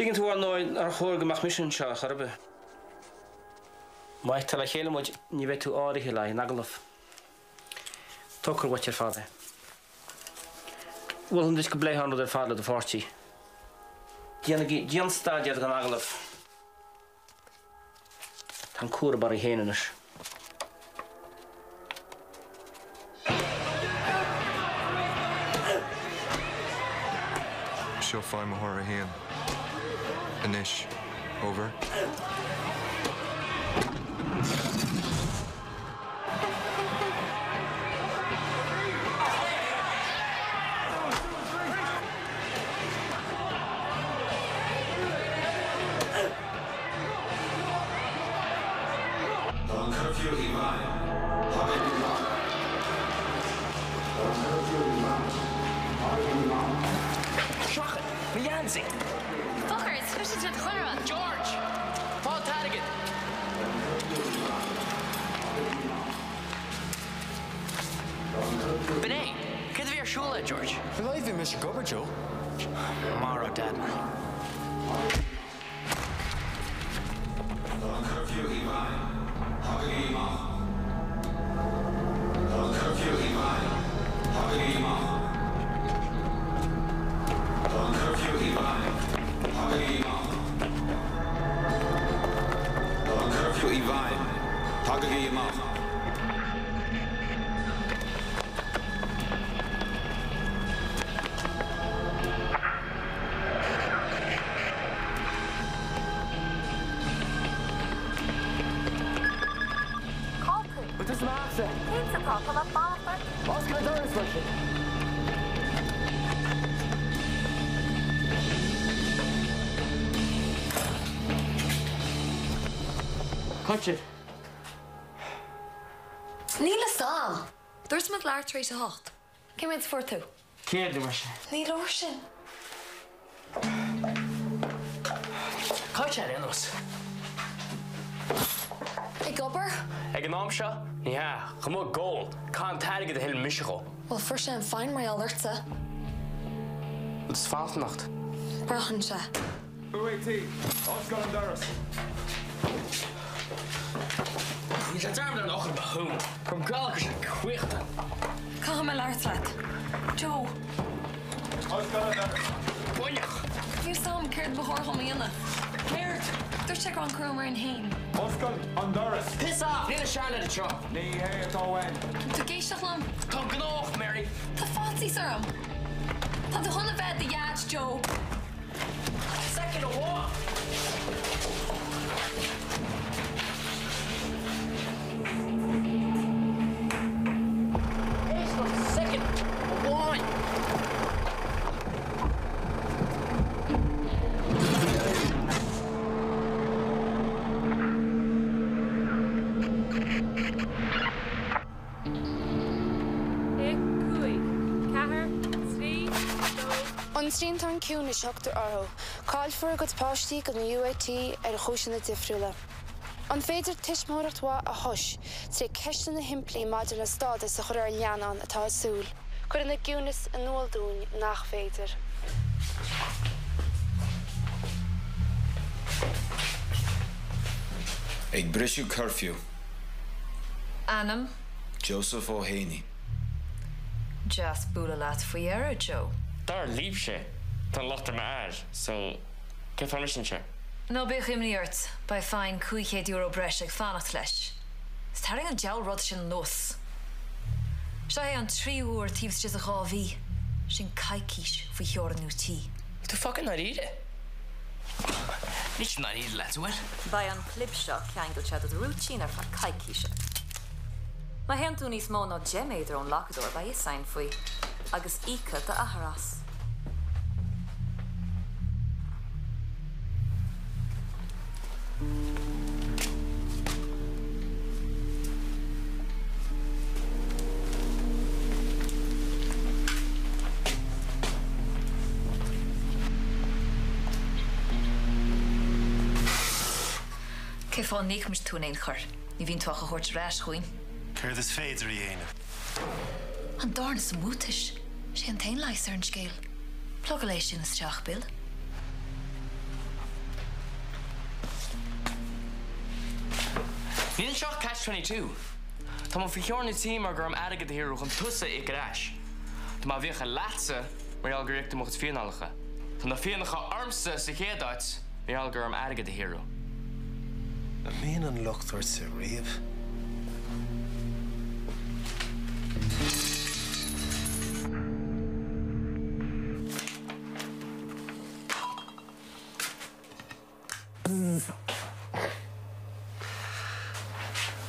Tuigeann tú, ar ndóigh, nár chóir go mbeadh mise anseo ar chor ar bith. Má fheictear le chéile muid, ní bheidh tú áirithe le haghaidh an agallaimh. Tógfar uait ar fad é. Mholfainn duit go bpléifeá an rud ar fad le do pháirtí. Déanaigí dian-staidéar don agallamh. Tá an cúram oraibh féin anois. Seo feidhmitheoir a haon. Anois. Over. Tá an cuirfiú i bhfeidhm. Tagaigí amach. Tá an cuirfiú i bhfeidhm. Tagaigí amach. Seachain mo gheansaí! Fuckers, chuir siad chuile rud. George! Fág an t-airgead! B'in é! Céard a bhí ar siúl le George? Ar a laghad bhí mise ag obair, Joe. Maróidh Dad mé. Tá an cuirfiú i bhfeidhm. Tagaigí amach. Tá an cuirfiú i bhfeidhm. Tagaigí amach. Tá an cuirfiú i bhfeidhm. Tagaigí amach. Tá an cuirfiú i bhfeidhm. Tagaigí amach. Cá tú? Bhfuil tú sa mbealach? Cinnte tá, tá mé ag fanacht ort. Oscail an doras, mar sin. Cá bhfuil siad? Níl a fhios a'm. Dúirt muid leathuair tar éis a hocht. Cé mhéad a fuair tú? Céard mar sin? Ní leor sin. Cá bhfuil sé ar aon nós? Ag obair? Ag an am seo? Ní hea. Amuigh ag ól. Ag caitheamh an t-airgead a thuill mise dhó. Bhuel, fuair sé an fine mar gheall ortsa. Bhfuil tú ag fanacht anocht? Braitheann sé. UAT, Oscail an doras! Níl sé dearmad ar an eochair ba thú. Gur gall go sé caochta. Caithfidh mé labhairt leat. Joe. Oscail an doras! Buinneach! Níl 's a'm céard ba chóir dhom a dhéanamh. Céard? Dúirt sé go raibh an cúram orainn féin. Oscail an doras! Piss off! Níl a Charlotte anseo. Ní hé atá uainn. Tá tú ag éisteacht liom? Táim gnóthach, Mary. Tá faitíos orm. Tá tú chun a bheith i do dhaid, Joe. Soicind amháin! Éist liom soicind amháin! 5, 4, 3, 2. An triantán ciúnais a thugtar orthu. Caillfear a gcuid páistí do na UAT ar chúiseanna difriúla. An féidir tuismitheoireacht mhaith a thomhas tré ceisteanna shimplí maidir le stádas a chur ar leannán atá ag súil? Cuireann a gciúnas in iúl dúinn nach féidir. Ag briseadh cuirfiú. Ainm? Joseph Ó Héanaí. Deas bualadh leat faoi dheireadh, Joe. Dar libhse, tá an locht ar m'fhear, so cén fáth mise anseo? Ná bíodh imní ort, beidh fine €500 breise ag fanacht leis. 'S tarraing an diabhal rud sin anuas. Seo é an tríú huair taobh istigh de dhá mhí, sin coicís faoi theorannú tí. Bhfuil tú fucking ndáiríre? Níl tú ndáiríre leat, an bhfuil? Beidh an clib seo ceangailte do do rúitín ar feadh coicíse. Má théann tú níos mó ná 10 méadar ón locadóir beidh fhios a'inn faoi, agus íocfaidh d'athair as. Cén fáth a n-íocfaimis tú in aon chor? Ní bhíonn tú ach á thabhairt ar ais chugainn. Céard is féidir a dhéanamh? An dorn sa mbuatais. Sé an t-aon leigheas ar an scéal. Plugáil é sin isteach, Bill. Níl anseo ach Catch 22. Tá mé faoi theorainn an tí mar gur orm airgead a shaothrú chun tusa a íoc ar ais. Tá mé i bhfiacha leatsa mar gheall gur íoc tú mo chuid fíneálacha. Tá na fianacha ormsa sa chéad áit mar gheall gur orm airgead a shaothrú. An mbíonn an locht ortsa riamh?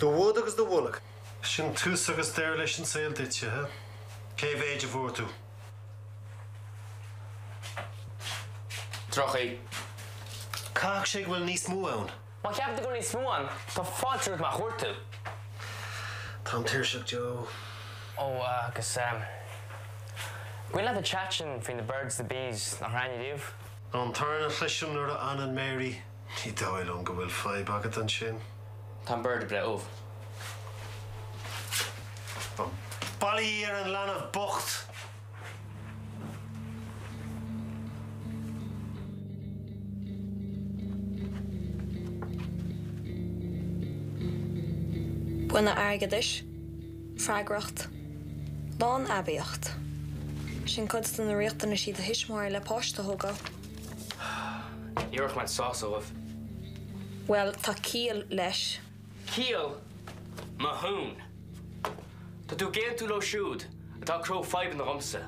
Do bhod agus do bholg. Sin tús agus deireadh leis an saol duitse, huh? Cé mhéid a fuair tú? Drochaí. Caithfidh sé go bhfuil níos mó ann. Má cheapann tú go bhfuil níos mó ann, tá fáilte romhat mé a chuartú. Táim tuirseach, Joe. Ó, agus an cuimhin leat an chat sin faoi na birds, the bees, nach raibh aithne riamh? An torann a chloisim nuair a fhanann Mary, ní dóigh liom go bhfuil fadhb agat ansin. Tá an bird ag breith ubh. Bailígí ar an leanbh bocht! Buanna airgeadais, freagracht, lán-aibíocht. Sin cuid de na riachtanaisí do thuismitheoir le páiste a thógáil. Ní thabharfadh mé sásamh dóibh. Bhuel, tá ciall leis. Ciall? Mo thún! Tá tú ag aontú leo siúd atá ag cruthú fadhbanna dhomsa.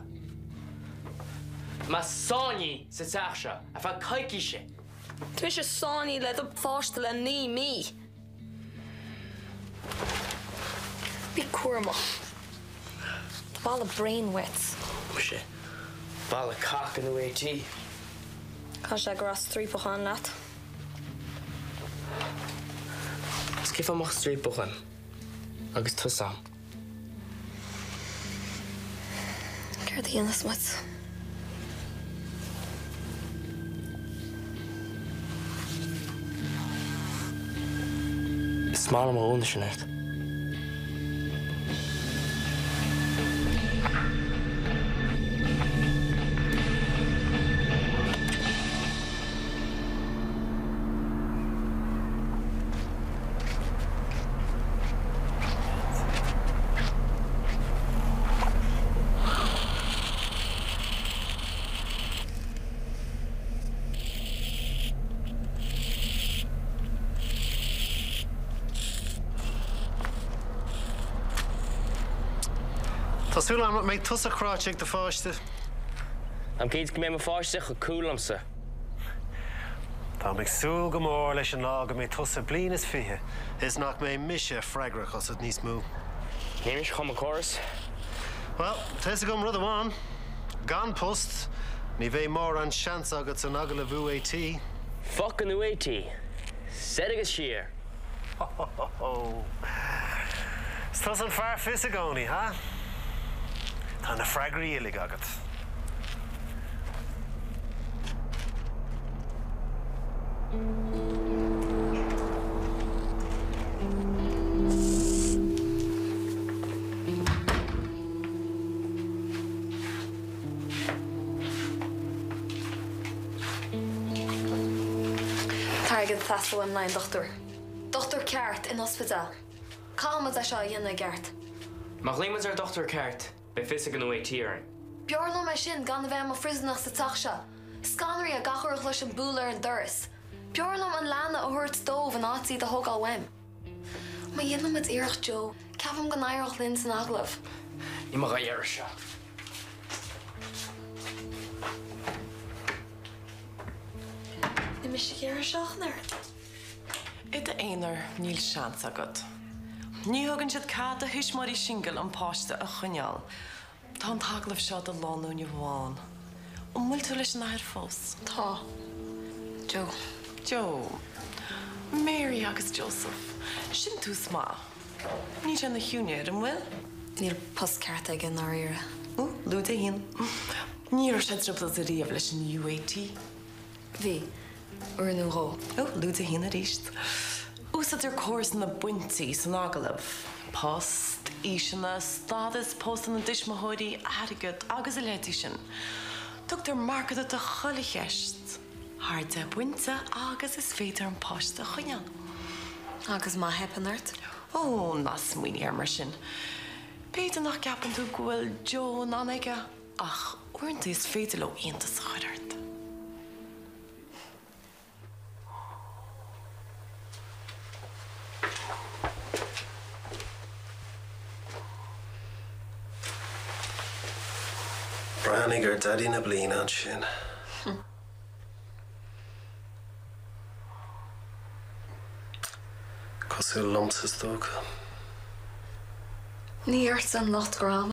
Tá mé sáinnithe sa teach seo ar feadh coicíse. Tá mise sáinnithe le do pháiste le 9 mí. Bí cúramach. Tá balla bréan uait. Muise, balla cac in UAT. Caithfidh sé go raibh striapach ann leat. Is cén fáth a mbeadh striapach ann agus tusa ann? Céard a dhéanfas muid? Is maith liom an gúna sin ort. Tá súil agam nach mbeidh tusa cráite ag do pháiste. Táim cinnte go mbeidh mo pháiste chomh cool liomsa. Táim ag súil go mór leis an lá go mbeidh tusa bliain is fiche is nach mbeidh mise freagrach asat níos mó. Ní mise a chum an córas. Bhuel, tá fhios agam rud amháin, gan post, ní bheidh mórán seans agat san agallamh UAT. Fuck an UAT. Soir agus siar. Ho ho ho ho. Is tusa an fear fios i gcónaí, ha? Tá na freagraí uilig agat. Tá airgead ag teastáil uaim le haghaidh an dochtúir. Dochtúir ceart in ospidéal. Caithfidh muid é seo a dhéanamh i gceart. Má ghlaonn muid ar dochtúir ceart, beidh fios ag an UAT orainn. B'fhearr liom é sin gan a bheith i mo phriosúnach sa teach seo. Scanraithe gach uair a chloisim bualadh ar an doras. B'fhearr liom an leanbh a thabhairt dóibh in áit iad a thógáil uaim. Má dhéanann muid iarracht Joe, ceapaim go n-éireodh linn san agallamh. Níl mé dhá iarraidh seo. Níl mise ag iarraidh seo ach an oiread. I d'aonar, níl seans agat. Ní thugann siad cead do thuismitheoirí singil an páiste a choinneáil. Tá an t-agallamh seo do lánúin amháin. An bhfuil tú leis an athair fós? Tá. Joe. Joe. Mary agus Joseph. Sin tús maith. Níl sé ina shiúinéir, an bhfuil? Níl post ceart aige i ndáiríre. Ó, lúide a haon. Ní raibh sé i dtrioblóid riamh leis an UAT. Bhí. Uair nó dhó. Ó, lúide a haon arís. Úsáidtear córas na bpointí san agallamh. Post, aoiseanna, stádas pósta na dtuismitheoirí, airgead agus a leithéidí sin. Tugtar marca duit do chuile cheist. Thar deich bpointe agus is féidir an páiste a choinneáil. Agus má theipeann ort? Ó, ná smaoinigh air mar sin. B'fhéidir nach gceapann tú go bhfuil Joe in ann aige, ach uaireanta is féidir leo iontas a chur ort. Breathnaigh ar Daidí na Bliana ansin. Cosúil liomsa is dócha. Ní ortsa an locht, a ghrá.